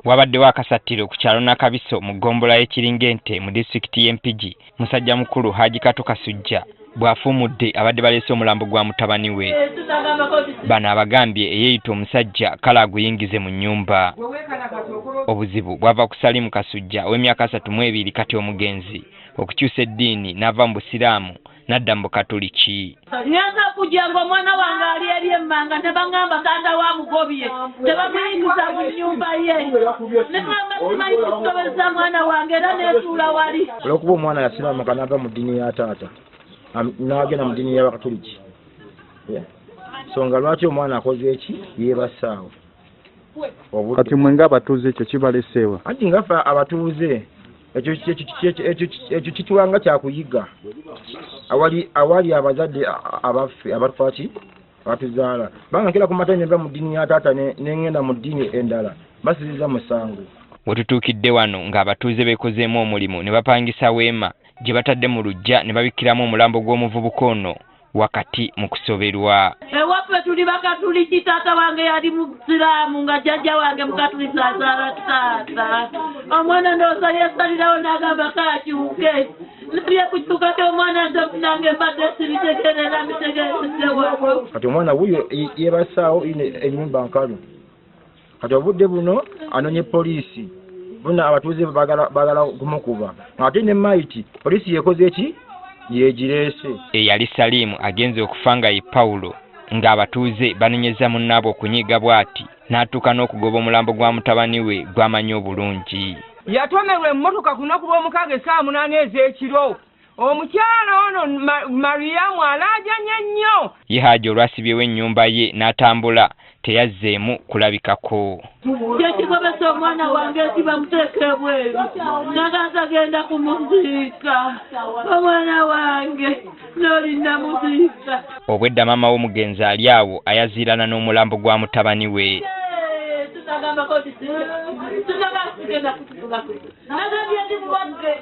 Wabaddewo akasattiro ku kyalo Nakabiso mu ggombolola y'e Kiringente mu disitulikiti y'e Mpigi, musajja mukulu Haji Kato Kasujja bw'afuumudde abadde baleese omulambo gwa mutabani we. Bano abagambye eyeeyita omusajja kale aguyingize mu nnyumba. Obuzibu bwava ku Salim Kasujja ow'emyaka 32 kati omugenzi okukyusa eddiini n'ava mu Busiraamu n'adda mu Bukatuliki. Ngenze okujja ng'omwana wange ali eri emmanga ne baŋŋamba taata we amugobye tebamuyingiza mu nnyumba ye. Ne ŋŋamba simanyi kisobezza mwana wange era neetuula wali. Olw'okuba omwana yasiraamuka n'ava mu ddiini ya taata n'agenda mu ddiini y'Abakatuliki. So nga lwaki omwana akoze eki yeebasaawo. Kati mwe ng'abatuuze ekyo kibaleseewa? Anti nga ffe abatuuze ekyo kituwanga kyakuyiga awali abazadde abaffe abatufaki abatuzaala banga nkera ku mata neva mu ddiini ya taata nengenda mu ddiini endala basiriza musango. Wetutuukidde wano ng'abatuuze beekozeemu omulimu ne bapangisa weema gye batadde mu luggya ne babikkiramu omulambo gw'omuvubuka ono wakati mu kusoberwa. Ewaffe tuli Bakatuliki, taata wange yali Musiraamu nga jjajja wange Mukatuliki azaala taata. Omwana ndowooza yeesalirawo n'agamba kaakyuke. Nabye kukyuka ky'omwana nze nange mbadde sibitegeerera mbitegeeredde wano. Kati omwana wuyo yeebasaawo ino ennyumba nkalu. Kati obudde buno anonye poliisi. Buna abatuuze baagala kumukuba. Ate ne mayiti poliisi yeekoze eki? Yeegireese. Eyali Salimu agenze okufa nga ye Pawulo ng'abatuuze banenyeza munnaabwe okunyiiga bw'ati n'atuuka n'okugoba omulambo gwa mutabani we gw'amanyi obulungi. Yatomerwa emmotoka ku lunaku lw'omukaaga essaawa 8 ez'ekiro. Omukyala ono Mariamu alaajanye nnyo. Ye Haji olwasibyewo ennyumba ye n'atambula teyazzeemu kulabikako. Kyekigobesa omwana wange nti bamuteeka ebweru naganza genda kumuziika omwana wange n'oli namuziika. Obwedda maama w'omugenzi ali awo ayaziirana n'omulambo gwa mutabani we. Tunagambako nti tunagamba tugenda kututuka. Nagambye ndi mulwadde.